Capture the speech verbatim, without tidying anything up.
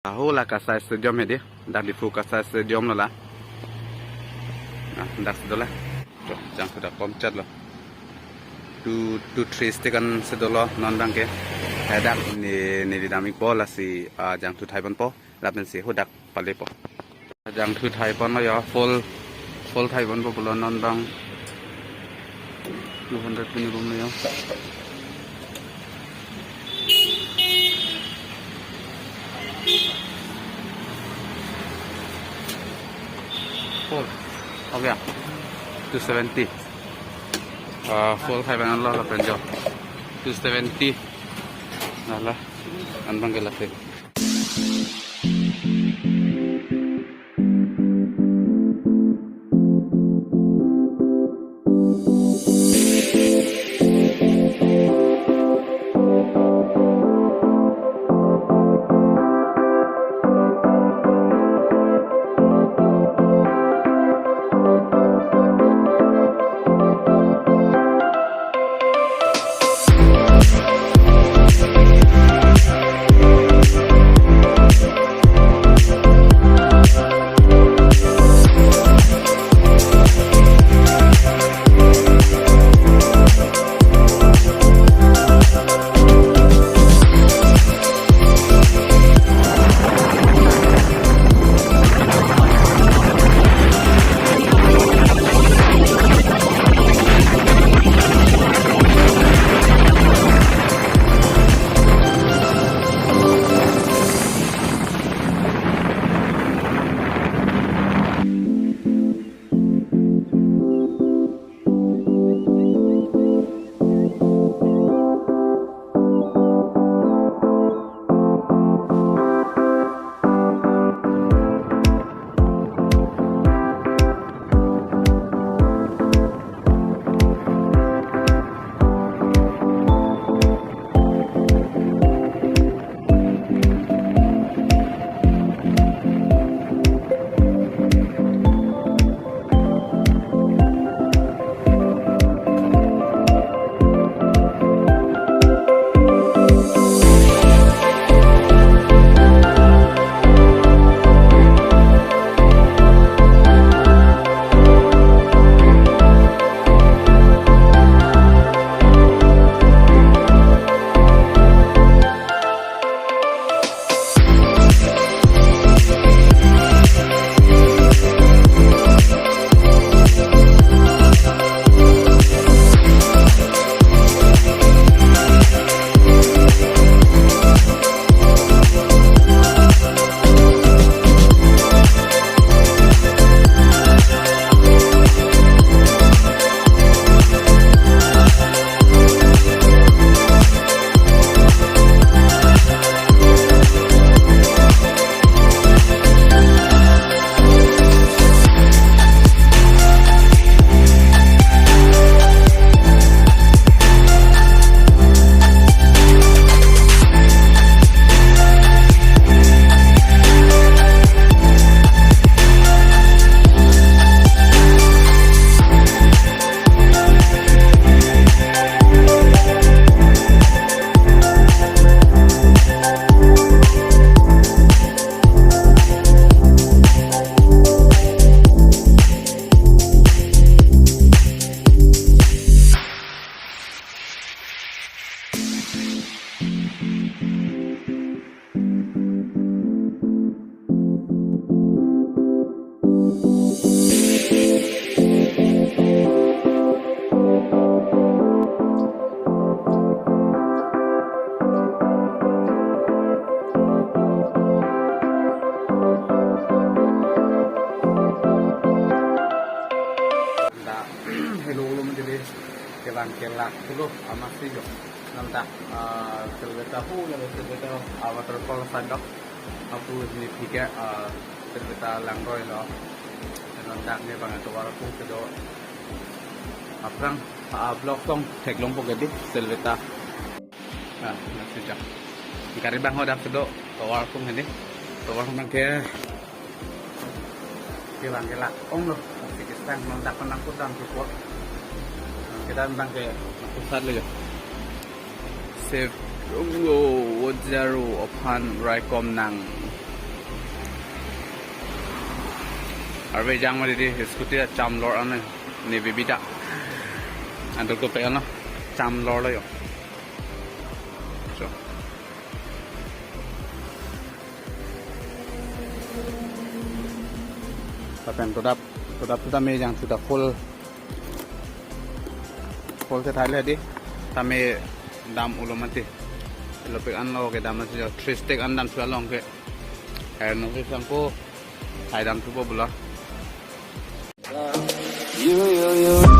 Aho la Kasai Stadium hedi, dak Diphu Kasai Stadium lo la. Ah, dak si do la. To, jangthu dak pom chat lo. Two, two, three stick an si dolo non abangke. Hadak ne, neli dam-ikpo lasi, ah, jangthu thai ponpo. Lapen si hadak palepo. Jangthu thai ponlo yo, full, full thai ponpo pulo non abang. Two hundred pini room lo yo. Full. Okay. Two seventy. Ah, full thai ponlo lapen jo. Two seventy. Nala. An abangke lasi. Dak, hello, hello, menjadi kelang kelak dulu, amat sih, jo. Nanti, ah, cerita hu, lalu cerita, ah, waterfall sandok. Aku ini tiga, ah, cerita langroi lo. Nanti ne bang tovar aku kedo. Aphrang, ah, vlog tong theklongpo ke di, cerita. Ah, nasi jak. Gari bang ho dak kedo, tovar aku ini. Tovar abangke. Kelang kelak ong lo, Uzbekistan, non dak nangkut dam support. Kita tentang ke pusat lo ya. Save lo, Wojaro aphan raikom nang. Arve jang mari di scooty a cham lor ane ne bibida. Andor ko pe ano cham lor lo yo. So. Lapen todap todap todap me jang sudah full full se thaile di. Tame dam ulo mati. Lopik an lo ke dam mati jo three stage an dam sualong ke. Air no ke sangko. Hai dam thupo bula. You, you, you.